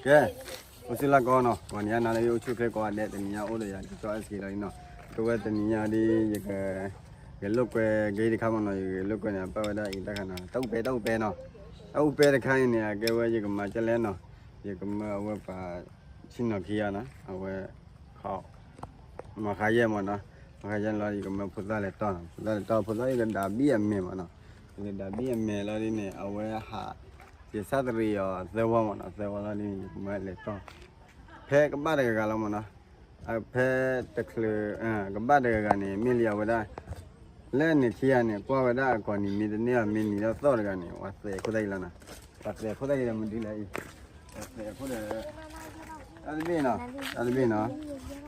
ကဲ, အိၣ်ဆူၣ်လၢ်ကီနီၤ, ပှၤနံၤညါနၤလၢယအိၣ်ဆူၣ်ချ့ကိးဂၤဒဲး, တနံၤညါအိၣ်ဒီးယၤ ကၠီအဲၣ်စက့လီၤနီၤ, ကဝဲတနံၤညါဒီး ယက ဂဲၤလိာ်ကွဲက့ၤတခါမ့ၢ်နီၤ, ယဂဲၤလိာ်ကွဲန့ၣ် အပာ်ဝဲဒၣ်အံၤတခါနီၤ, တၢ်အူပဲ တၢ်အူပဲနီၤ, တၢ်အူပဲတခါအံၤန့ၣ် အကဲဝဲယကမၤကလဲၣ်နီၤ, ယကမၢအဝဲပှၤ ဆံနီၤခံဂၤနီၤ, အဝဲ ခီ မၤဃါယဲၢ်မ့ၢ်နီၤ, မၤဃါယဲၢ်လီၤ ယကမၢဖိသၣ်လဲၤတီၢ်နီၤ, ဖိသၣ်လဲၤတီၢ် ဖိသၣ်ယကဒၣ်ဘံၣ်အမဲာ်မ့ၢ်နီၤ, ယကဒၣ်ဘံၣ်အမဲာ်လီၤဒ်န့ၣ် အဝဲဟး ယဆၣ်တရံးအီၤသၢဝီမ့ၢ်နီၤ, သၢဝီလီၤဒ်န့ၣ် ယကမၢလဲၤတီၢ် ဖဲကဘၣ်တဂၤဂၤလီၤမ့ၢ်နီၤ, ဖဲတချုး ကဘၣ်တဂၤဂၤန့ၣ် မ့ၢ်လံအဝဲဒၣ် လၢန့ၣ်ခံဂၤန့ၣ် ကွၢ်ဝဲဒၣ်အကိာ်နံၤ မ့ၢ်တန့ၢ်အီၤ မ့ၢ်နံၤလၢသီၣ်တဂၤန့ၣ် ပှၤသဲးခိၣ်သၣ်အံၤလီၤနီၤ, ပှၤသဲးခိၣ်သၣ်အံၤဒီးမနုၤလဲၣ်အံၤ,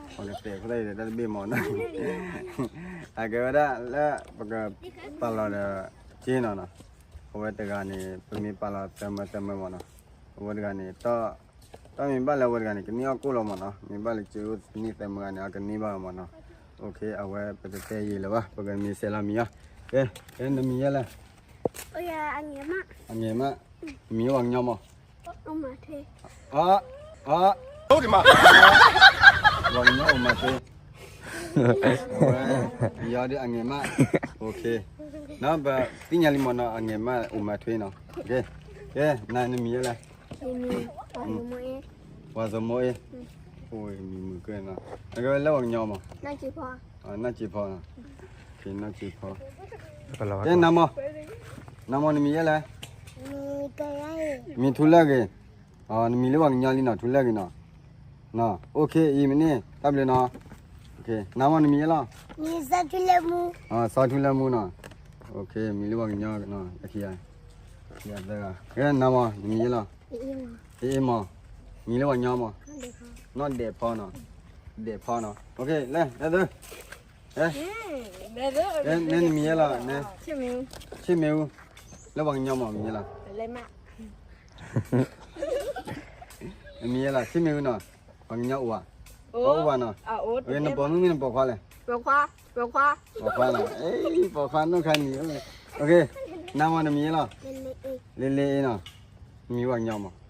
ပှၤသဲးခိၣ်ဒီး တၢ်တဘ့ၣ်နီၤ, တၢ်တဘ့ၣ်နီၤ, ပှၤကသဲးခိၣ်သၣ်အံၤဒီးတၢ်တဘ့ၣ်မ့ၢ်နီၤ, အကဲဝဲဒၣ်လၢပကပာ်လီၤဒီး က့နီၤနီၤ, အဝဲတဂၤန့ၣ် ပမ့ၢ်ပာ်လီၤသၢမၢသၢမၢမ့ၢ်နီၤ, အဝဲတဂၤန့ၣ် တီၢ်မ့ၢ်ဘၣ်လၢအဝဲတဂၤန့ၣ် ကန့ၢ်အီၣ်ကိၣ်လီၤမ့ၢ်နီၤ, မ့ၢ်ဘၣ်လၢကၠိသနံၣ်သၢမၢဂၤန့ၣ် အကန့ၢ်ဘၣ်မ့ၢ်နီၤ, အဝဲပတတဲယံာ်လၢၤဘၣ် ပကမ့ၢ်ဆဲးလီၤမံၤအီၤ, ကဲ နမံၤယဲလဲၣ်, အငဲၤမး, မံၤလၢပှၤကညီမး, ပှၤကညီအိၣ်မးထွ့, အဝဲ ယီၤဒ်အငဲၤမး, နီၤ ပသ့ၣ်ညါလံမ့ၢ်နီၤ အငဲၤမးအိၣ်မးထွ့နီၤ, ကဲ နမံၤယဲလဲၣ်, ပှၤသမိးအ့ၣ်, မံၤမုာ်ကဲနီၤ, အကဲဝဲလၢပှၤကညီမး, နီၢ်က့ၤဖီ, နီၢ်က့ၤဖီ, နီၢ်က့ၤဖီ, ကဲနမီၤ, နမီၤနမံၤယဲလဲၣ်, မံၤထူလၢဂ့ၤ, နမံၤလၢပှၤကညီလံနီၤ ထူလၢဂ့ၤနီၤ, အိၣ်ခ့အံၤမ့ၢ်န့ၣ် တၢ်ဘျုးနီၤ, နမီၤနမံၤယဲလီၤ, စီၤထူလၢမူနီၤ, မံၤလၢပှၤကညီနီၤ, ကဲနမီၤနမံၤယဲလီၤ, အ့မီၤ, မံၤလၢပှၤကညီမီၤ, နီၢ်ဒဲးဖီနီၤ, ဒဲးဖီနီၤ, လဲၤ လဲၤသု, နမံၤယဲလီၤ, ဆ့ၣ်မ့ၣ်အူ, လၢပှၤကညီမီၤမံၤယဲလီၤ, နမံၤယဲလီၤ ဆ့ၣ်မ့ၣ်အူနီၤ, ပှၤကညီအိၣ်ဧါ, ပှၤအိၣ်ဘၣ်နီၤ, နပိာ်မုၣ်မ့ၢ်နပိာ်ခွါလဲၣ်, ပိာ်ခွါနီၤ, ပိာ်ခွါနီၢ်ခါနံၤ, နမီၤနမံၤယဲလီၤ, လ့လ့အ့နီၤ, နမံၤပှၤကညီမီၤ,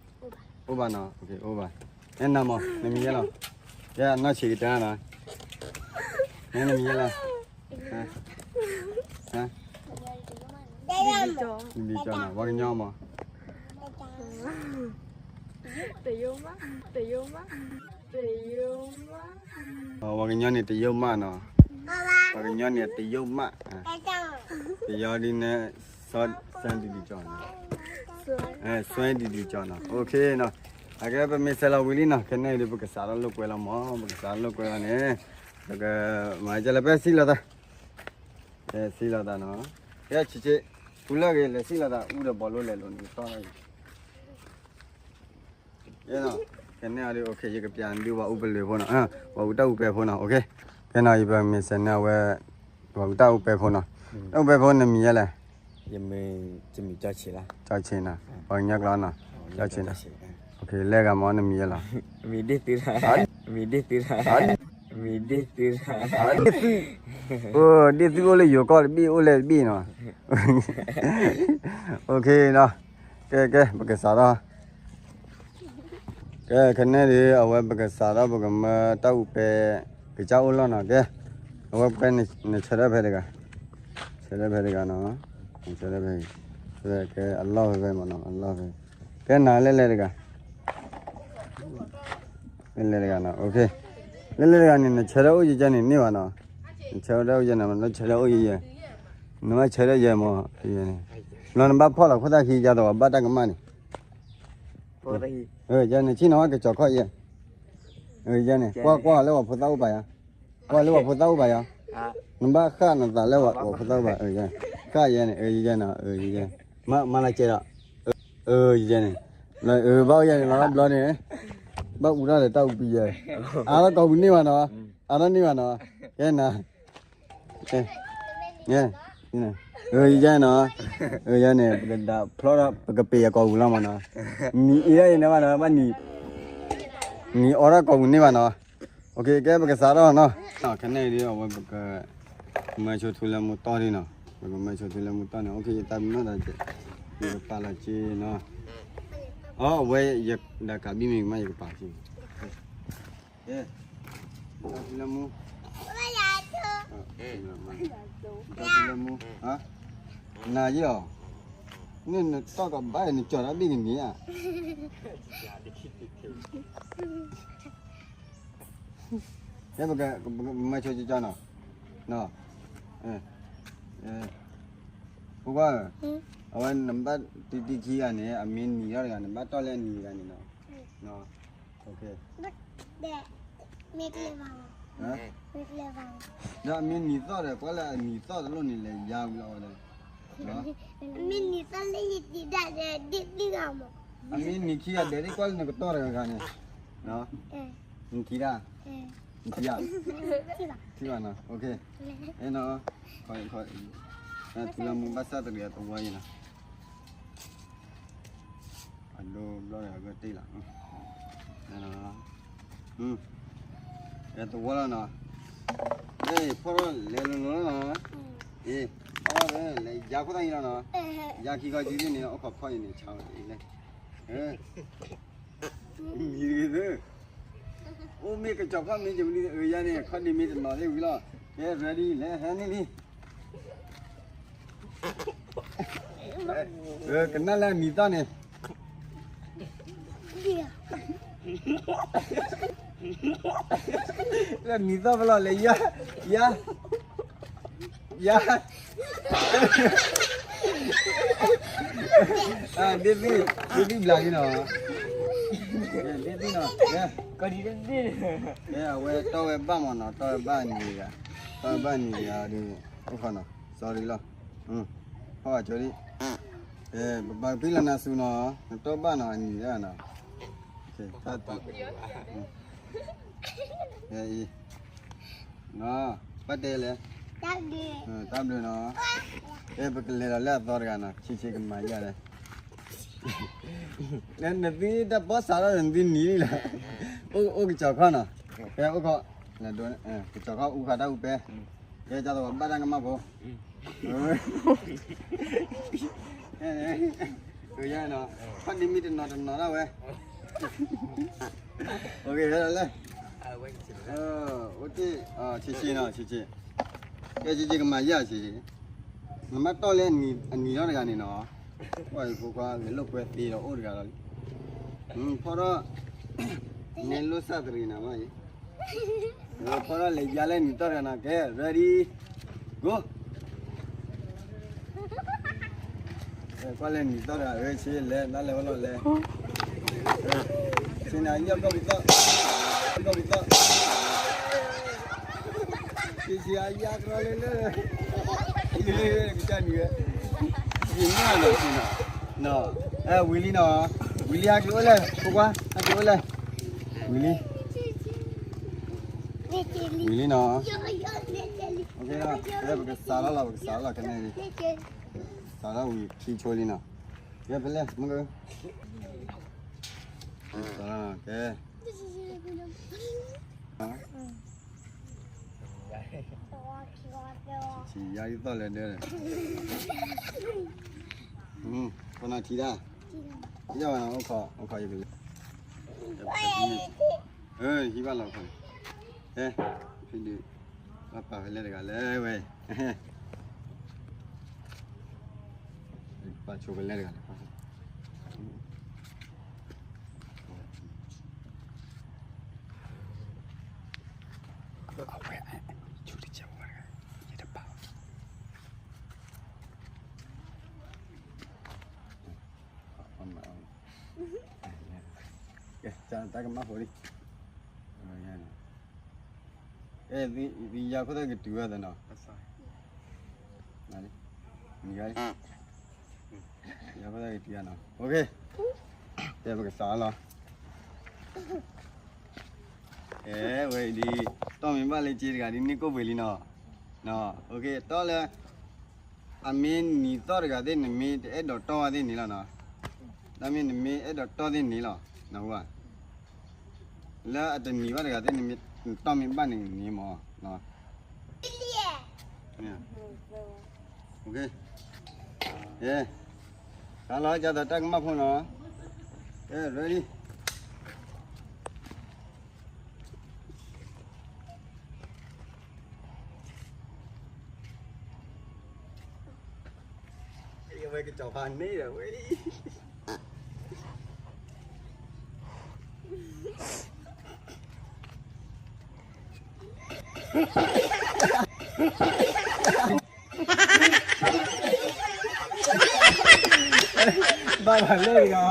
အိၣ်ဘၣ်နီၤ, အိၣ်ဘၣ်, နမီၤနမံၤယဲလီၤ, ယနီၢ်ဆံးကတၢၢ်နီၤ, နမံၤယဲလီၤ ဘံကီနီၤ, ပှၤကညီမး, ပှၤကညီန့ၣ်တယိၣ်မးနီၤ, ပှၤကညီန့ၣ်တယိၣ်မး, တယိၣ်ဒ်န့ၣ်, စွဲဒံဒံကီနီၤ, စွဲဒံဒံကီနီၤ, အကဲပမ့ၢ်ဆဲးလီၤဝံၤလံနီၤ, ခဲန့ၣ်ဒ်ပကစးထီၣ်လိာ်ကွဲလီၤမး, ပကစးထီၣ်လိာ်ကွဲလီၤန့ၣ်, ပကမၤကလဲၤဖဲစံၣ်လီၤသး ကဲ စံၣ်လီၤသးနီၤ, ကဲ ဆံးဆံး, ထူလၢဂ့ၤ လဲၤစံၣ်လီၤသး အူဒီးဘီလိလဲၤလိာ်န့ၣ်တီၢ်, ကဲနီၤ, ခဲန့ၣ်ဒ် ယကပျးဒုးပှၤအူပလၢၢ်ဖိနီၤ, ပှၤအူတၢ်အူပဲဖိနီၤ, ကဲနီၤ ယပမ့ၢ်ဆဲးန့ၢ်အဝဲ ပှၤအူတၢ်အူပဲဖိနီၤ, တၢ်အူပဲဖိနမံၤယဲလဲၣ်, ကၠီဆ့းနီၤ, ပှၤကညီကျိာ်နီၤ, ကၠီဆ့းနီၤ, လၢဂၤမ့ၢ်နမံၤယဲလီၤ, မံၤဒ့ၣ်သု, မံၤဒ့ၣ်သု, ဒ့ၣ်သု, ဒ့ၣ်သုအိၣ်လၢယိၤကီၢ်တဘ့ၣ် အိၣ်လၢတဘ့ၣ်နီၤ, ကဲ ကဲ ပကစးထီၣ်, ကဲ ခဲန့ၣ်ဒ် အဝဲပကစးထီၣ် ပကမၢတၢ်အူပဲ ကစၢ်အိၣ်လီၢ်နီၤ, ကဲ အဝဲပှဲၤနဆၢထၢၣ်ဖဲတဂၤ, ဆၢထၢၣ်ဖဲတဂၤနီၤ, ဆၢထၢၣ်ဖဲ, ကဲ အလီၢ်ဖဲဖဲမ့ၢ်နီၤ, အလီၢ်ဖဲ, ကဲနၤလဲၤလဲၤတဂၤ လဲၤလဲၤတဂၤနီၤ, လဲၤလဲၤတဂၤန့ၣ် နဆၢထၢၣ်အိၣ်ယဲယဲန့ၣ် န့ၢ်ဘၣ်နီၤ, နဆၢထၢၣ်အိၣ်ယဲန့ၣ် နဆၢထၢၣ်အိၣ်ယဲယဲ, နမ့ၢ်ဆၢထၢၣ်ယဲမ့ၢ်, လီၤနဘၣ်ဖီၣ်လီၤခိၣ်သၣ်ခံ ယၤဒီးပှၤဘၣ်တၢ်ကမၣ်န့ၣ်, ယဲန့ၣ် ဆ့ၣ်နီၤဝဲကစီၤခီၣ်ယဲ, ယဲန့ၣ် ကွၢ်ကွၢ်လၢပှၤဖိသၣ်အိၣ်ပာ်ယၤ, ကွၢ်လၢပှၤဖိသၣ်အိၣ်ပာ်ယၤ, နဘၣ်ဃၣ်နသးလၢပှၤဖိသၣ်အိၣ်ပာ်, ဃၣ်ယဲန့ၣ်, ယဲန့ၣ်, မၤလၢကဲဒီး ယဲန့ၣ်, ဘၣ်ယဲန့ၣ် လီၤဘျီန့ၣ်, ဘၣ်အူထီၣ်ဒီးတၢ်အူပံယဲ, အါထီၣ်ကိာ်ပူၤန့ၢ်ဘၣ်နီၤ, အါထီၣ်န့ၢ်ဘၣ်နီၤ, ကဲနၤ, ယဲနီၤ, ယဲန့ၣ် ပကဒၣ်ဖျီထီၣ် ပကပ့ၤအကိာ်ပူၤလီၤမးနီၤ, နံၤအ့ၣ်ဒၣ်ယဲန့ၣ်ဘၣ်နီၤ, ဘၣ်နံၤ, နံၤအီထီၣ်ကိာ်ပူၤန့ၢ်ဘၣ်နီၤ, ကဲ ပကစးထီၣ်နီၤ, ခဲန့ၣ်ဒ်အဝဲပက မၢဆိထူလၢမူတီၢ်ဒ်နီၤ, ပကမၢဆိထူလၢမူတီၢ်န့ၣ်, ယသးပ့ၤနီၣ်တၢ်ကဲ, ယကပာ်လီၤက့နီၤ, အဝဲ ယဒၣ်ကးဘံၣ်မ့ၢ်ကမၣ် ယကပာ်စံၣ်, လၢမူ, လၢမူ, နၤယဲၢ်အီၤ, နတီၢ်ကဘၣ်နကၠီၤတၢ်ဘ့ၣ်ကန့ၢ်ဧါ, မၤဆိကၠီနီၤ, ဖိခွါ, အဝဲနဘၣ်တံၤတံၤခံဂၤန့ၣ် အမ့ၢ်နံၤထီၣ်တဂၤ နဘၣ်တီၢ်လၢအနံၤတဂၤန့ၣ်နီၤ, ဒီးအမ့ၢ်နံၤသီၣ်ဒီး ကွၢ်လၢအနံၤသီၣ်တလိၣ်န့ၣ် လဲၤယါဝံၤလီၤဝဲဒီး, မ့ၢ်နံၤသီၣ်လၢယတံၤဒၣ်ဒီး ဒ့ၣ်သံဂၤမး, အမ့ၢ်နံၤခံဂၤဒဲး ကွၢ်လၢနကတီၢ်တဂၤဂၤန့ၣ်, နထံၣ်ဒၣ်, နထံၣ်ဒၣ်, ထံၣ်ဘၣ်နီၤ, အဲနီၤ, ထူလၢမူဘၣ်ဆၣ်တဂ့ၤအသဝီအံၤနီၤ, အဒိဘျီအဂၢၢ်တ့ၢ်လီၤ, အဲသဝီလီၤနီၤ, ဖီၣ်ထီၣ်လဲၤလိၤလိၤလီၤနီၤ, အ့, ဖီၣ်ထီၣ်လဲၤယါခိၣ်သၣ်အံၤလီၤနီၤ, ယါခံခီကံသ့ၣ်န့ၣ် အိၣ်ခိးဖီၣ်အံၤန့ၣ် ဆါဝဲအံၤလဲၣ် မံၤတဂ့ၤသၢ, အိၣ်မ့ၢ်ကစီၤခီၣ်မ့ၢ်ကမနုၤအၢယါန့ၣ် ခီၣ်ဒ့မ့ၢ်တနီၤသ့ၣ်ဝံၤလီၤ, ကဲ ready လဲၤဟဲန့ၢ်လံ, ကနၣ်လၢအနံၤသီၣ်န့ၣ်, လၢအနံၤသီၣ်ဖဲလီၤလဲၤယါ, ယါ ယါ, ဒ့ၣ်သံ, ဒ့ၣ်သံဘျးလံနီၤ, ဒ့ၣ်သံနီၤ, အဝဲတီၢ်ဝဲဘၣ်မးနီၤ, တီၢ်ဝဲဘၣ်အနံၤတဂၤ, တီၢ်ဝဲဘၣ်အနံၤတဂၤဒီး, အိၣ်ခိးနီၤ, sorry လီၤ, ဖီၣ်ဝဲကၠိဒံး, ပဘၣ်ကပံၣ်လီၤနၤဆူနီၤ, နတီၢ်ဘၣ်နီၤ အနံၤတဂၤနီၤ, တၢ်, အံၤ ဘၣ်တဲလဲၣ်, တၢ်ဘျုးနီၤ, ပကလဲၤဒီးလၢအသီတဂၤနီၤ, ဆံးဆံးကမၤယၤလဲၣ်, နသုတၢ်ပီၢ်စးထီၣ်ဒီး နသုနံၤလံလီၤ, အိၣ်ကစီၤခီၣ်နီၤ, အိၣ်ခိး, ကစီၤခီၣ်အူဃာ်တၢ်အူပဲ, ကဲ ကၢ်သဝီဘၣ်တၢ်ကမၣ်ဖိ ခီၣ်ဒ့မ့ၢ်တနီၤတနီၤဒၣ်ဝဲ, လဲၣ်, အိၣ်တ့ၢ်, ဆံးဆံးနီၤ, ဆံးဆံး, ကဲ ဆံးဆံးကမၤယၤဆံး, နမ့ၢ်တီၢ်လၢအနံၤထီၣ်တဂၤန့ၣ်နီၤ, ကွၢ်ယဖိခွါဂဲၤလိာ်ကွဲသ့ဒီးအိၣ်တဂၤလီၤ, ဖီၣ်ထီၣ်, နဲလိာ်စၢ်တရံးနၤမးအံၤ, ဖီၣ်ထီၣ်လဲၤယါလၢနံၤသီၣ်တဂၤနီၤ, ကဲ ready, go. ကွၢ်လၢနံၤသီၣ်တဂၤ ဆ့လဲၤ တၢ်လဲၤဝဲလီၤလဲၤ, ဆ့နၤယီၢ်ကီၢ်ပူၤသီၣ်, ကီၢ်ပူၤသီၣ်, ဆ့ဆ့အယါကရီလၢလၢ, ကစၢ်နံၤဝဲ, ယနၢ်လီၤဆ့နီၤ, ဝံၤလံနီၤ, ဝံၤလံ ဟဲက့ၤအိၣ်လဲၣ် ဖိခွါ ဟဲက့ၤအိၣ်လဲၣ်, ဝံၤလံ, ဝံၤလံနီၤ, ပကစးထီၣ်လီၤ ပကစးထီၣ်လီၤ ကနဲၣ်လံ, စးထီၣ်ဝံၤခံဆိလံနီၤ, ယဲဖဲလဲၣ် မုၢ်ဂၢ်, ကဲ ဆံးယါဒ်သီၣ်လဲၣ်ဒၢ, ခိၣ်နၢ်ထံတၢ်, ယဝဲအိၣ်ခိး အိၣ်ခိးယကလဲၤ, ဟံၣ်ဘၣ်လီၤခိၣ်, ဟဲ, ဖံဒုး, ဘၣ်ပာ်ဖဲလဲၣ်တဂၤလဲၣ်ဝဲ, ပာ်ဆိဖဲလဲၣ်တဂၤလဲၣ်, အဝဲ, ဆူတကဲဝဲ, ယတပာ်, တၢ်ကမၣ်ဖိလံ, ယၤခိၣ်သၣ်ကတုၤဝဲသနီၤ, ယၤခိၣ်သၣ်ကတုၤဝဲနီၤ, တဲပကစးလီၤ, အဲ ဝဲဒ်, တီၢ်မ့ၢ်ဘၣ်လၢက့တဂၤဒ်န့ၣ်ကိၣ်ပှ့ၤလံနီၤ, တီၢ်လၢ အမ့ၢ်နံၤသီၣ်တဂၤသ့ၣ် နမ့ၢ်တအဲၣ်ဒိးတီၢ်ဘၣ်သ့ၣ်န့ၣ်လီၤနီၤ, တၢ်မ့ၢ်နမ့ၢ်အဲၣ်ဒိးတီၢ်သ့ၣ်န့ၣ်လီၤ, နဟူဧါ, လၢအတနံၤဘၣ်တဂၤသ့ၣ် နမ့ၢ်တီၢ်မ့ၢ်ဘၣ်န့ၣ်န့ၣ်မး, ကဲ, လီၤကသိးတၢ်ကမၣ်ဖိနီၤ, ready. ဝဲကစီၤပၤန့ၣ်ဒီးဝဲ ဘၣ်ဘၣ်လၢတဂၤ,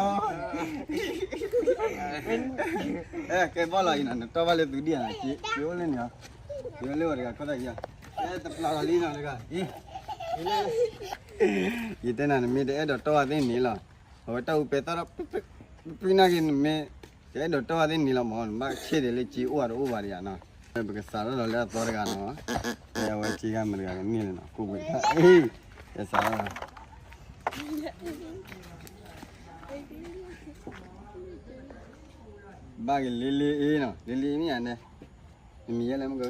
ကဲဘၣ်လီၤအံၤနီၤ နတီၢ်ဘၣ်လၢသုဒံၣ်ဧါ, ယအိၣ်လၢန့ၣ်, ယအိၣ်လၢဝဲတဂၤခီတၢ်ယၤ, တပျၢ်လီၤလံနီၤတဂၤ, ယတဲနၤနမ့ၢ်တအဲၣ်ဒိးတီၢ်ဘၣ်သ့ၣ်န့ၣ်လီၤ, အဝဲတၢ်အူပဲသီၣ်ဒီး ပနၢ်က့နမ့ၢ် တအဲၣ်ဒိးတီၢ်ဘၣ်သ့ၣ်န့ၣ်လီၤမး နဘၣ်ဆ့ၣ်ဒဲးလၢကၠ့အိၣ်တအိၣ်ဘၣ်ဒံးဧါနီၤ, ပကစးထီၣ်လီၤလၢအသီတဂၤနီၤ, အဝဲကၠ့ဂၤမတဂၤကန့ၢ်လၢနီၤ ကိးပှ့ၤတၢ်, ကစးထီၣ်လီၤ ဘၣ်က့ၤလ့လ့အ့နီၤ လ့လ့အ့မ့ၢ်ဧါန့ၣ်, နမံၤယဲလဲၣ်မ့ၢ်က,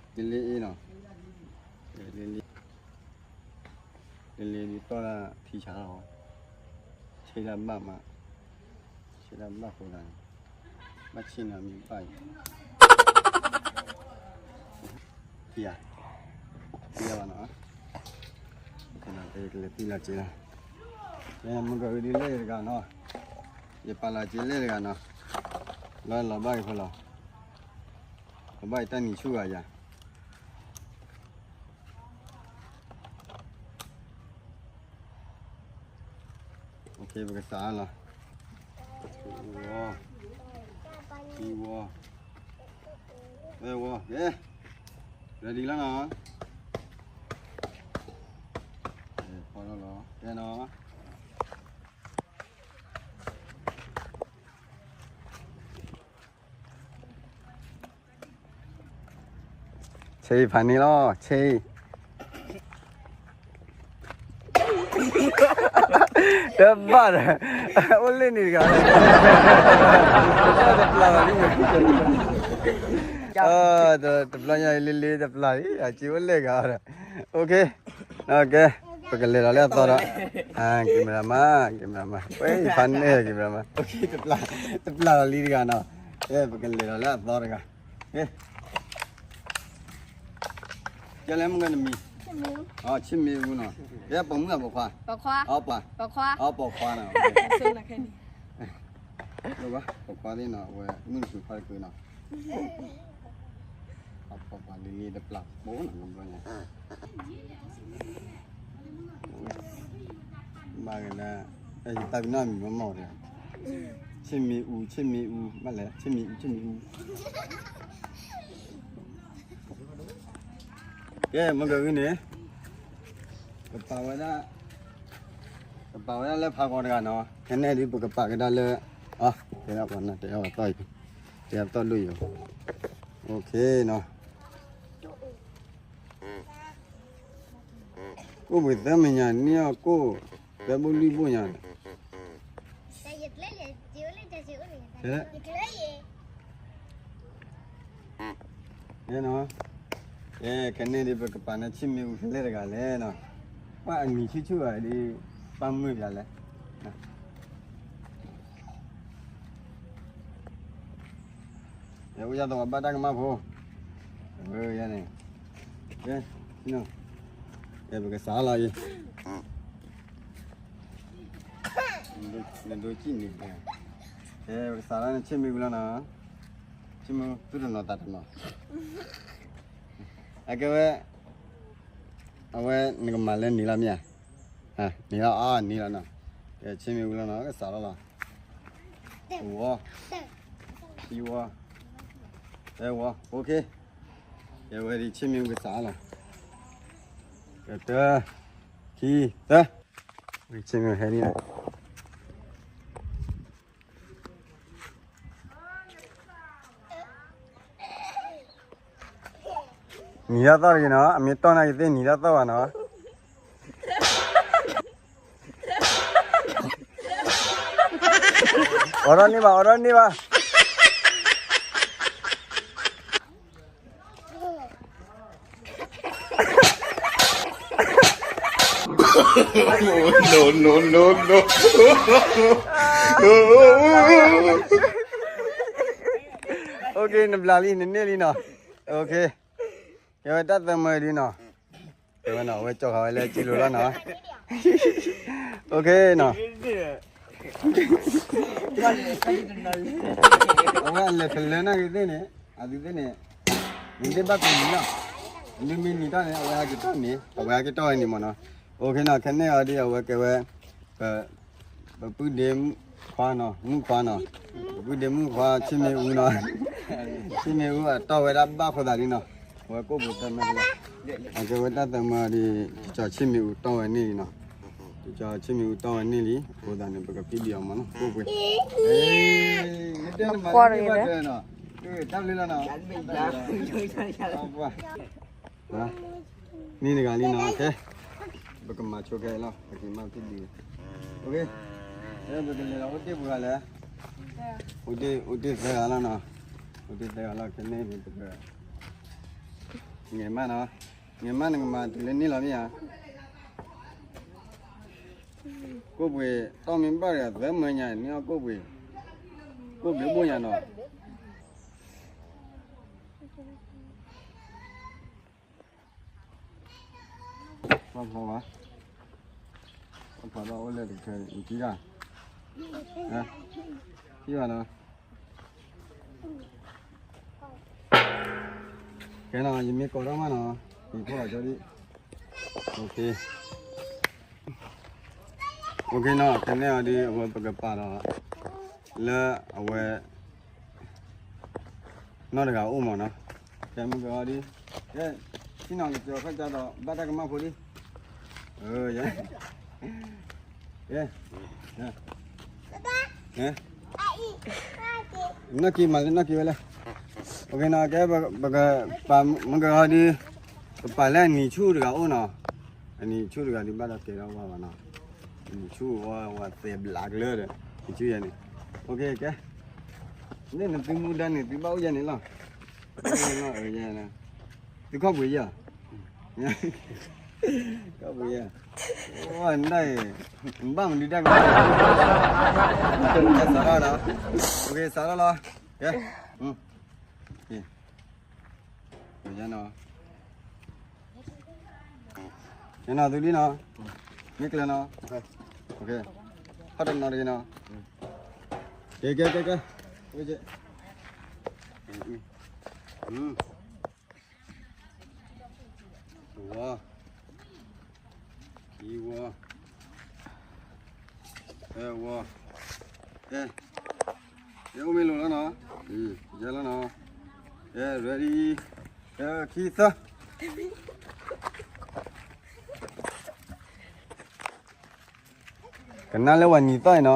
လ့လ့အ့နီၤ, လ့လ့ လ့လ့ဒ်တီၢ်ဒၣ်ထံဆးလီၤ, ဆ့ဒၣ်ဘၣ်မး, ဆ့ဒၣ်ဘၣ်ဃိသးန့ၣ်, ဘၣ်ဆ့ၣ်နီၤမံၤဘၣ်အံၤ, ထံဧါ, ထံဧါဘၣ်နီၤ, ကလဲၤသံလီၤက့ၤလီၤ, မ့ၢ်ကဒ်လဲၣ်တဂၤနီၤ, ယပာ်လီၤက့ၤလဲၣ်တဂၤနီၤ, လီၤလီၤဘၣ်အံၤဖိလီၤ, လီၤဘၣ်အံၤတၢ်နံၤဆူၣ်ဂၤယၤ ပကစးလီၤ, ဝီ, ခံဝီ, သၢဝီ, ready လီၤနီၤ, ဖီထီၣ်လီၤ ကဲနီၤ ဆ့ဖးန့ၣ်လီၤ ဆ့ တဘၣ်ဒီး အိၣ်လၢန့ၣ်တဂၤ တပျၢ်ဘၣ်လံ တဘျီညါလံလံတပျၢ်လံ အက့အိၣ်လဲၣ်ဂၤဒီး OK ကဲ ပကလဲၤလီၤလၢအသီဒီး camera မး camera မး ဝဲဖးန့ၣ် camera မး တပျၢ်လီၤလံတဂၤနီၤ ပကလဲၤလီၤလၢအသီတဂၤ ကဲလဲၣ်မုၢ်ဂၤနမံၤ ဆ့ၣ်မ့ၣ်အူနီၤ ကဲပိာ်မုၣ်အပိာ်ခွါ ပိာ်ခွါ ပိာ်ခွါနီၤ ပိာ်ခွါသ့ၣ်နီၤ အဝဲမုၢ်နုာ်ခွါတကုးနီၤ အပှၤပှၤလံၤလံၤတပျၢ်ပိနီၤ ဘျီညါ ဘၣ်ကဒၣ် ယတၢ်ပနီၣ်မံၤမ့ၢ်မ့ၢ်ဒီး ဆ့ၣ်မ့ၣ်အူ ဆ့ၣ်မ့ၣ်အူ ဘၣ်လဲၣ် ဆ့ၣ်မ့ၣ်အူ ဆ့ၣ်မ့ၣ်အူ ကဲ မ့ၢ်ကဂ့ၤန့ၣ် ကပာ်ဝဲဒၣ် ကပာ်ဝဲဒၣ်လၢဖးဂီၤတဂၤနီၤ ခဲန့ၣ်ဒ်ပကပာ်ကဒါလၢ အ တဲဒၣ်ပှၤနီၤ တဲဒၣ်ပှၤသီၣ်အံၤ တဲဒၣ်သီၣ်ဒိၣ်အံၤ OK နီၤ ကိၣ်ပှ့ၤသၢမဲာ်ညါ န့ၢ်အီၤကိၣ် သၢဘိၣ်လွံၢ်ဘိၣ်ညါ တဲဒၣ် န့ၣ်နီၤ ကဲ ခဲန့ၣ်ဒ်ပကပာ်န့ၣ် ဆ့ၣ်မ့ၣ်အူဖဲလဲၣ်တဂၤလဲၣ်နီၤ ပှၤအနံၤဆူၣ်ဆူၣ်ဂၤဒ် ပၢ်မုၢ်ပျါလဲၣ် ယအိၣ်ယသဝီဘၣ်တၢ်ကမၣ်ဖိ ယဲန့ၣ် ကဲ ပကစးလီၤအံၤ နဒိကံၣ်န့ၣ် ကဲ ပကစးလီၤန့ၣ် ဆ့ၣ်မ့ၣ်အူလီၤနီၤ ဆ့ၣ်မ့ၣ်အူ သူၣ်တနီၤသးတနီၤ အကဲဝဲ အဝဲနကမၤလၢနံၤလီၤမ့ၢ်ဧါ နံၤလီၤအါ နံၤလီၤနီၤ ကဲ ဆ့ၣ်မ့ၣ်အူလီၤနီၤ ကစးလီၤလီၤ ဝီ ခံဝီ သၢဝီ OK ကဲဝဲဒ်ဆ့ၣ်မ့ၣ်အူကစးလီၤ ကတၢ ခံ သၢ ဆ့ၣ်မ့ၣ်အူဟဲဒ် နံၤတၢ်သီၣ်တဂ့ၤနီၤ အမ့ၢ်တီၢ်နာ်က့ၤသ့ၣ်နံၤတၢ်သီၣ်ဘၣ်နီၤ အိးထီၣ်န့ၢ်ဘၣ် အိးထီၣ်န့ၢ်ဘၣ် No, no, no, no. OK နဘျးလံ နန့ၢ်လံနီၤ. OK ကဲဝဲတၢ်သၢမၢဒုနီၤ. ကဲဝဲနီၤ အဝဲကၠီဃာ်ဝဲလၢကံလိၤလီၤနီၤ. OK နီၤ. အဝဲလဲၤဖဲလဲၣ်နာ်က့သ့ၣ်န့ၣ် အသုသ့ၣ်န့ၣ် နသ့ၣ်ဘၣ်ကနံၤနီၤ. နမ့ၢ်နံၤတၢ်န့ၣ် အဝဲဟဲက့ၤတီၢ်န့ၣ် အဝဲဟဲက့ၤတီၢ်ဝဲန့ၣ်မ့ၢ်နီၤ. OK နီၤ ခဲန့ၣ်အီၤဒ်အဝဲကဲဝဲ ပ ပပုၢ်ဒ့ခွါနီၤ မုၣ်ခွါနီၤ ပပုၢ်ဒ့မုၣ်ခွါ ဆ့မ့ၣ်အူနီၤ. ဆ့မ့ၣ်အူအတီၢ်ဝဲဒၣ်ဘၣ်ဖိသးလံနီၤ. အဝဲကိၣ်ပူၤသၢမၢလီၤ. အကဲဝဲတၢ်သၢမၢဒ် ကၠီဆ့မ့ၣ်အူတီၢ်ဝဲန့ၢ်လံနီၤ. ကၠီဆ့မ့ၣ်အူတီၢ်ဝဲန့ၢ်လံ အဃိသတးန့ၣ် ပကဖံးဒံးအီၤမ့ၢ်နီၤ ကိၣ်ပူၤ. နတဲနမၤတဘၣ်တဲနီၤ. တၢ်ဘျုးလီၤနီၤ. နံၤတဂၤလံနီၤ ကဲ ပကမၤဆိခဲအံၤလီၤ ပကမၤဖံးဒံး. ပကလဲၤလီၤအိၣ်တ့ၢ်ပှဲၤဂၤလဲၣ်. အိၣ်တ့ၢ်သၢဂၤလီၤနီၤ. အိၣ်တ့ၢ်သၢဂၤလီၤ ခဲန့ၣ်ပက ငဲၤမးနီၤ. ငဲၤမးနကမၤတုၤလၢန့ၣ်လီၤမ့ၢ်ဧါ. ကိၣ်ပှ့ၤ တီၢ်မ့ၢ်ဘၣ်ဒီးသၢမၢညါ န့ၢ်အီၣ်ကိၣ်ပှ့ၤ ကိၣ်ဘျုးဘိၣ်ညါနီၤ. ပှၤဖျီဘၣ်, ပှၤဖျီဘၣ်အိၣ်လၢတခဲအံၤ နထံၣ်ဒၣ်, ထံၣ်ဘၣ်နီၤ, ကဲနီၤ ယမ့ၢ်ကိးထီၣ်မးနီၤ, ယဖီၣ်အီၤကၠီဒံး, OK, OKနီၤ, ကနဲအီၤဒ်အဝဲပကပာ်ဒီး လၢအဝဲ နီၢ်တဂၤအိၣ်မးနီၤ, ကဲမုၢ်ကဂီၤဒ်, ကဲ, ထံၣ်နီၤကစၢၤခၢၣ်ကၢ်ဒီး ဘၣ်တၢ်ကမၣ်ဖိဒံး, ကဲ, နီၢ်က့ၤမၤလၢနီၢ်က့ၤဝဲလဲၣ်, OKနီၤ, ကဲ, ပကပာ်မုၢ်ကဂီၤဒ်, ပပာ်လၢအနံၤဆူၣ်တဂၤအိၣ်နီၤ, အနံၤဆူၣ်တဂၤဒ်ဘၣ်ဒီးကဲထီၣ်ဝဲဘၣ်နီၤ, အနံၤဆူၣ်ဝဲဝဲသဲဘျးကလၢာ်ဒီး, နဆူၣ်ယဲန့ၣ်, OK ကဲ န့ၣ်နသုမူဒါန့ၣ် သုဘၣ်အိၣ်ယဲန့ၣ်လီၤ, သုခီၣ်ပှ့ၤယဲ, ခီၣ်ပှ့ၤယဲ, နဒၣ်အံၤ, နဘၣ်မနုၤတၢ်ကမၣ်, စးထီၣ်လီၤ, OK စးထီၣ်လီၤ, ကဲ, ယဲနီၤ ကဲနီၤ သုဒ်နီၤ, မ့ၢ်ကျၢၤနီၤ, ဟီၣ်တနီၤတဂ့ၤနီၤ, ကဲ ကဲ ကဲ ကဲ, ဝီ, ခံဝီ, သၢဝီ, ကဲ, ကဲအိၣ်မ့ၢ်လိာ်လီၤနီၤ, ယဲလီၤနီၤ, ကဲ ready, ကဲ ခံ သၢ ကနၣ်လၢပှၤနံၤသီၣ်အ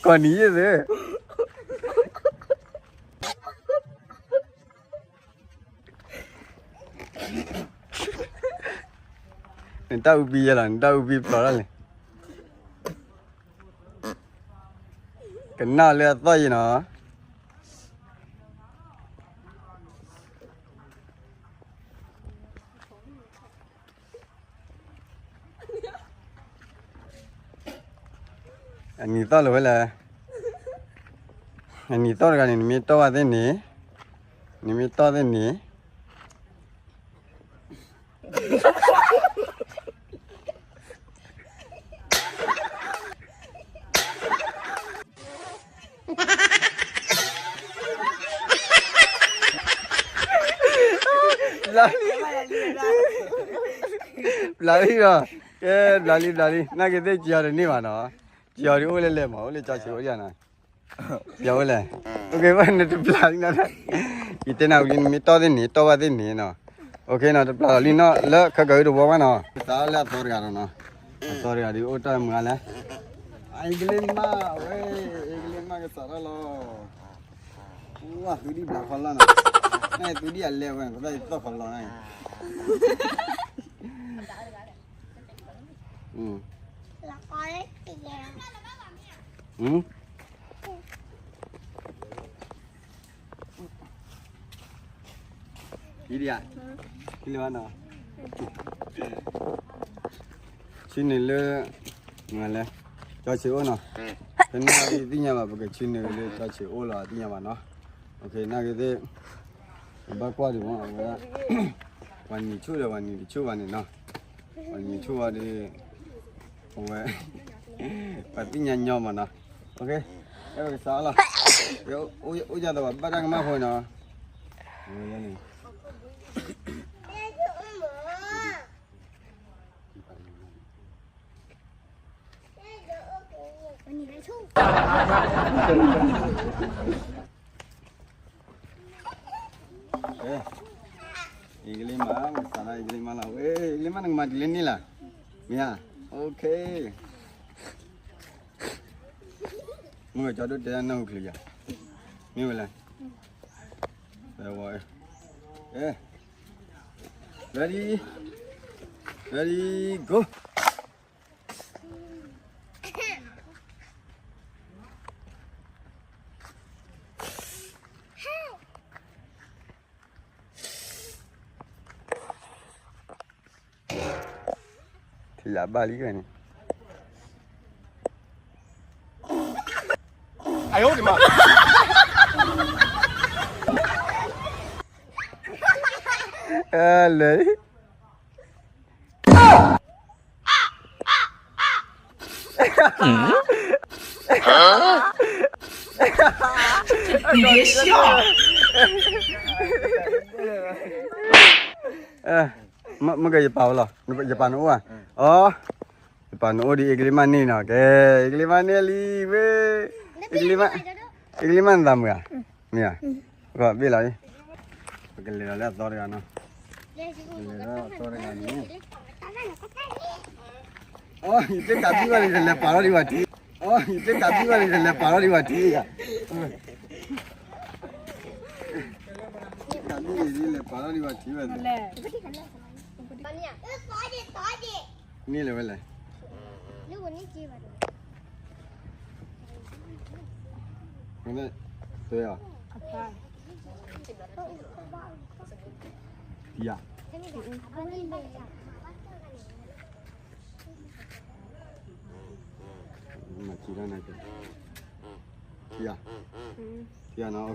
ံၤနီၤ, ကီၢ်နံၤယဲၢ်သ့ၣ် နတၢ်အူပံယဲလီၤ, နတၢ်အူပံဖျိးထီၣ်လဲၣ်, ကနၣ်လၢအသီၣ်ယဲနီၤ. အနံၤသီၣ်လၢၤဝဲလဲၣ်, အနံၤသီၣ်တဂၤန့ၣ် နမ့ၢ်တီၢ်ဘၣ်သ့ၣ်န့ၣ်, နမ့ၢ်တီၢ်သ့ၣ်န့ၣ် ဘျးလံ, ဘျးလံဒီး, ကဲ ဘျးလံ ဘျးလံ, နာ်က့သ့ၣ်ကံၤအီၤတန့ၢ်ဘၣ်နီၤ, ကံၤအီၤဒ်အိၣ်လဲၣ်လဲၣ်မး အိၣ်လၢကၠီဆံးအိၣ်ဒံးနီၤ, ကံၤအီၤအိၣ်လဲၣ်, OK ဘၣ်နတဘျးလံနီၤ, ယတဲနၤဝံၤလံ နမ့ၢ်တီၢ်သ့ၣ်န့ၣ် တီၢ်ဘၣ်သ့ၣ်န့ၣ်နီၤ, OKနီၤ တဘျးလီၤလံနီၤ လၢခဲကၢၤအုတဝီဘၣ်နီၤ, ကစးထီၣ်လၢအသီတဂၤဒီးနီၤ, အသီတဂၤဒ်အိၣ်တၢ်မုာ်လဲၣ်, အ့ကလ့ၢ်မးဝဲ, အ့ကလ့ၢ်မးကစးထီၣ်လီၤ. ဝဲသုဒံၣ်ဘျးခီလီၤနီၤ, နသုဒံၣ်အလဲဝဲ ပသၣ်ယသီၣ်ခီလီၤန့ၣ်, အံၤဒံးဧါ, ဟံးလၢၤဘၣ်နီၤ, ဆ့န့ၣ်လၢ မ့ၢ်လဲၣ်, ကၠီဆ့အိၣ်နီၤ, ဖဲန့ၣ်သ့ၣ်ညါဘၣ် ပကဆ့န့ၣ်လၢကၠီဆ့အိၣ်လီၤ သ့ၣ်ညါဘၣ်နီၤ. နာ်က့သ့ၣ် ပဘၣ်ကွၢ်ဒံးမ့ၢ်အဝဲဒၣ် ပှၤနံၤဆူၣ်ဒီးပှၤနံၤတဆူၣ်ဘၣ်န့ၣ်နီၤ, ပှၤနံၤဆူၣ်ဘၣ်ဒီး အဝဲ ပှၤသ့ၣ်ညါညီမးနီၤ. အဲကစးလီၤ, အိၣ်ယၤသးဘၣ်တၢ်ကမၣ်ဖိနီၤ. အ့ကလံမး မ့ၢ်စးဒၣ်အ့ကလံမးလီၤ, အ့ကလံမး နကမၤဒ်လဲၣ်န့ၣ်လီၤ, မ့ၢ်ဧါ, မုၢ်ကကၠီဒိၣ်တဲဒၣ်နၢ်ဟူချုးယၤ, မ့ၢ်ဝဲလဲၣ်, အဲ, ready, ready, go. ထံၣ်ယၤဘၣ်လံဝဲန့ၣ်, အယိဒံးမး, အဲလဲၣ် မ့ၢ်ကယပာ်ဝဲလီၤ, ယပာ်နအိၣ်ဧါ, အီ, ယပာ်နအိၣ်ဒီး အ့ကလံမးန့ၣ်နီၤ, ကဲ, အ့ကလံမးန့ၣ်လံဝဲ, အ့ကလံမး, အ့ကလံမးနသးမုာ်ဧါ, မ့ၢ်ဧါ, ဘ့ၣ်လီၤ, ပကလဲၤဒီးလၢအသီတဂၤနီၤ, လဲၤဒီးလၢအသီတဂၤန့ၣ်, အီ, ယတ့ကးဘံၣ်ဘၣ်လံ တလဲၤပာ်ထီၣ်ဒံးဘၣ်ထံ, အီ, ယတ့ကးဘံၣ်ဘၣ်လံ တလဲၤပာ်ထီၣ်ဒံးဘၣ်ထံဧါ, တ့ကးဘံၣ်လံ လဲၤပာ်ထီၣ်ဒံးဘၣ်ထံဝဲ, န့ၣ်လဲၤဝဲလဲၣ်, မ့ၢ်, ယၤ, မၤထံၣ်တၢ်နၤက့ၤ, ယၤ, ယၤနီၤ,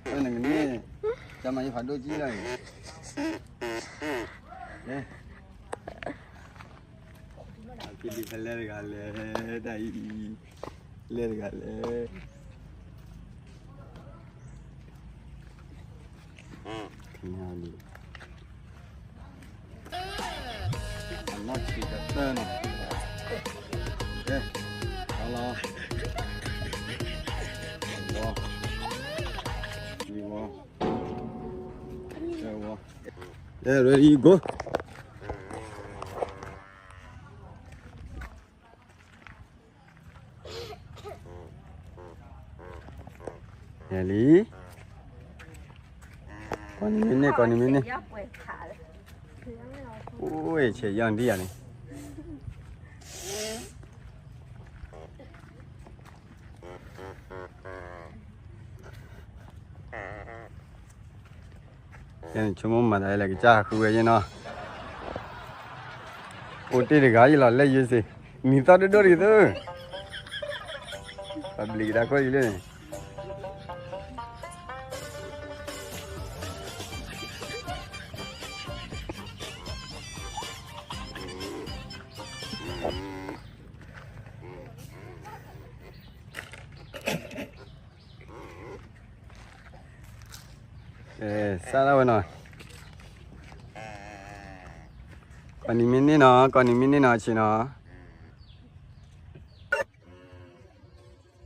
အဲနကန့ၢ်, ကမၤယဖးဒိၣ်ကံလီၤ, အက့ၤဒုးဖဲလဲၣ်တဂၤလဲၣ်, တၢ်အံၤ, လဲၣ်တဂၤလဲၣ်, အနီၢ်ဆံးကတၢၢ်နီၤ, ကဲ, ဟါလီၤ, ဝီ, ဝီ, ကဲ, ready, go. လံ, ကိးနံၤမ့ၢ်န့ၢ် ကိးနံၤမ့ၢ်န့ၢ်, အိၣ်ဆဲးယီၢ်ဒံးယၤန့ၣ် ယဲန့ၣ်ဆိကမိၣ်မၤသးလၢကစၢ်ဟးဃုဝဲယဲနီၤ, အိၣ်တ့ၢ်တဂၤယလီၤလဲၣ်ယဲစ့ၢ်, နံၤသီဒိၣ်ဒိၣ်တဂ့ၤသု, ပဘျံးကဒါခိၣ်အံၤလၢန့ၣ် စးထီၣ်ဝဲနီၤ, ကိးနံၤမ့ၢ်န့ၢ်နီၤ, ကိးနံၤမ့ၢ်န့ၢ်နီၤ ဆ့ၣ်နီၤ,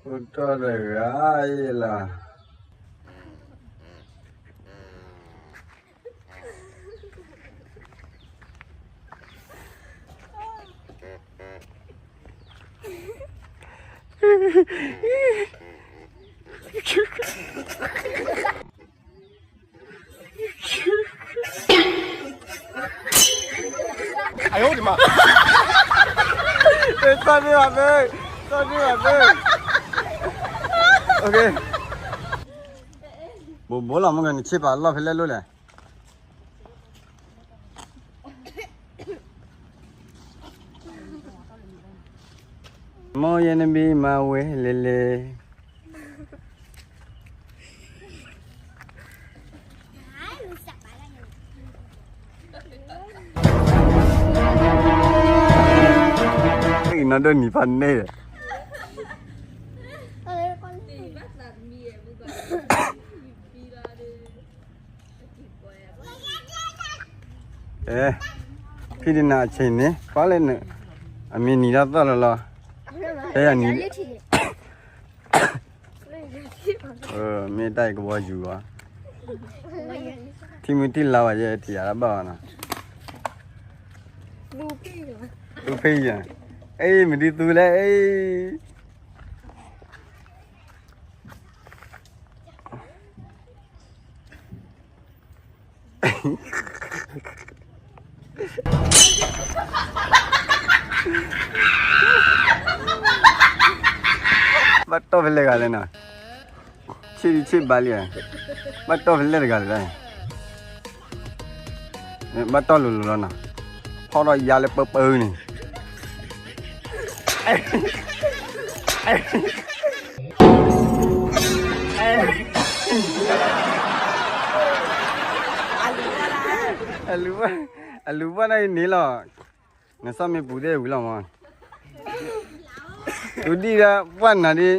အိၣ်တ့ၢ်တဂၤအံၤလီၤ. အယိဒံးမး, သီၣ်န့ၢ်ဘၣ်သ့, သီၣ်န့ၢ်ဘၣ်သ့, ဘိးဘိလီၤ မ့ၢ်ကနဆ့ၣ်ပာ်လီၢ်ဖဲလဲၣ်လိၣ်လဲၣ်. မ့ၢ်ယဲနဘံမၤဝဲလဲၣ်လဲၣ်. နီၢ်ဒိၣ်နံၤဖးန့ၣ်ဒီး အဲ, ဖံဒနၤအဆ့ၣ်န့ၣ် ပှၤလဲၣ်န့ၣ်, အမ့ၢ်နံၤတၢ်သီၣ်လီၤလီၤ, ဖဲယၤနံၤ, မ့ၢ်တၢ်အံၤကဘီယူၤဘၣ်, ထံမုၢ်တံၢ်လါဝဲယဲထံၣ်ယၤတဘၣ်ဘၣ်နီၤ, သူဖံယၤ, အဲ မ့ၢ်ဒ်သူလဲၣ်, အဲ ဘၣ်တီၢ်ဖဲလဲၣ်ဂၤလဲၣ်နီၤ, ဆ့ၣ်ဆ့ၣ်ဘၣ်လံ, ဘၣ်တီၢ်ဖဲလဲၣ်တဂၤလဲၣ်, ဘၣ်တီၢ်လိၤလိၤလီၤနီၤ, ဖီၣ်ထီၣ်ယါလၢပၢပၢန့ၣ် အလူၤဘၣ်, အလူၤဘၣ်န့ၣ်န့ၣ်လီၤ, နစီၣ်မ့ၢ်ပူၤသ့ၣ်ဝံၤလီၤမး, ဒ်ဒၣ်ပှၢ်နၤဒ်,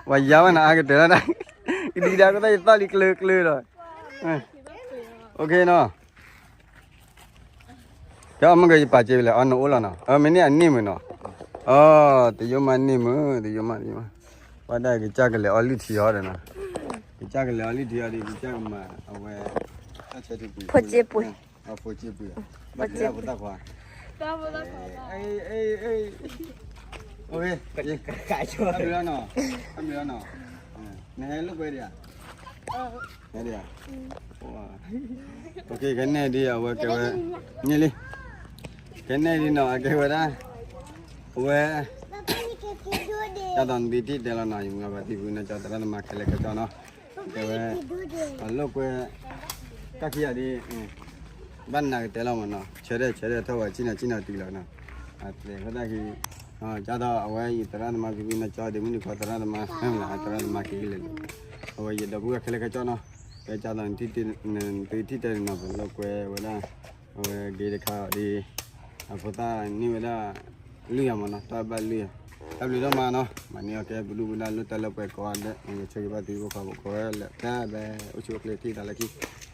ပှၤယါဝဲနၤအါကတၢၢ်လီၤ, ဒ်ဒၣ်ကသီၣ်ယသီၣ်လံကျၢၤကျၢၤလီၤ, အိၣ်ခ့နီၤ ကမ့ၢ်ကယပာ်စ့ဝဲလဲၣ်, အီနအိၣ်လီၤနီၤ, မ့ၢ်န့ၢ်အန့ၢ်မုာ်နီၤ, အီ တယိမးန့ၢ်မုာ်, တယိမး တယိမး, ဘၣ်ဒၣ်ကစၢ်ကလဲၤအီလုၢ်ထံအီၤဒီးနီၤ, ကစၢ်ကလဲၤအီလုၢ်ထံအီၤဒီး ကစၢ်ကမၤအဝဲ, ဖိစ့ပှ့ၤ, ဖိစ့ပှ့ၤ, ဖိစ့ပှ့ၤ, ဘၣ်သးဖိသၣ်ခွါ, အ့ အ့ အ့ အ့ အမ့ၢ်လီၤနီၤ, အမ့ၢ်လီၤနီၤ, နဟဲလိာ်ကွဲဒံးဧါ ဟဲဒံးဧါ, ကနဲၣ်ဒ်အဝဲကဲဝဲ, န့ၣ်လံ, ကနဲၣ်ဒ်နီၤ အကဲဝဲဒၣ်, အဝဲ, တၢ်သီၣ်နသုထံၣ်တဲလီၤနီၤ, ယမုၢ်ဂၤပှၤသံဖုနကၠီသရၣ်သမါခဲလၢာ်ခဲဆ့နီၤ, ကဲဝဲ, အလိာ်ကွဲ, တၢ်ခံဂၤဒ်, ဘၣ်နၤကတဲလီၤမးနီၤ, ဆၢထၢၣ်ဆၢထၢၣ်ထီၣ်ဝဲဆ့ၣ်နီၤဆ့ၣ်နီၤတုၤလီၤနီၤ, အတဲဃိသတးခံ ကၢ်သိးအဝဲယသရၣ်သမါဖံဖုနကၠီဒ်မုၢ်နံၤခီသရၣ်သမါ, သရၣ်သမါက့ၤကလဲာ်လီၤ, အဝဲယဒီပုၢ်ဝဲၢ်ခဲလၢာ်ခဲဆ့နီၤ, ကဲကၢ်သိး နသုထံၣ်တဲန့ၣ်နီၤ ပလိာ်ကွဲဝဲဒၣ်, အဝဲဒၣ်တခါဒ်, အဖိသၣ်န့ၢ်ဝဲဒၣ်, လုၢ်ယၤမးနီၤ တၢ်ဘၣ်လုၢ်ယၤ, တၢ်ဘျုးဒိၣ်မးနီၤ မၤန့ၢ်အီၤကဲပဒုၣ်ပဒါလၢတၢ်လၢပှဲၤကိးဂၤဒဲး ယဆၢဂ့ၤဘၣ်သုကိးဂၤဒဲး အိၣ်ဆူၣ်အိၣ်ချ့ထံၣ်သးလၢခံ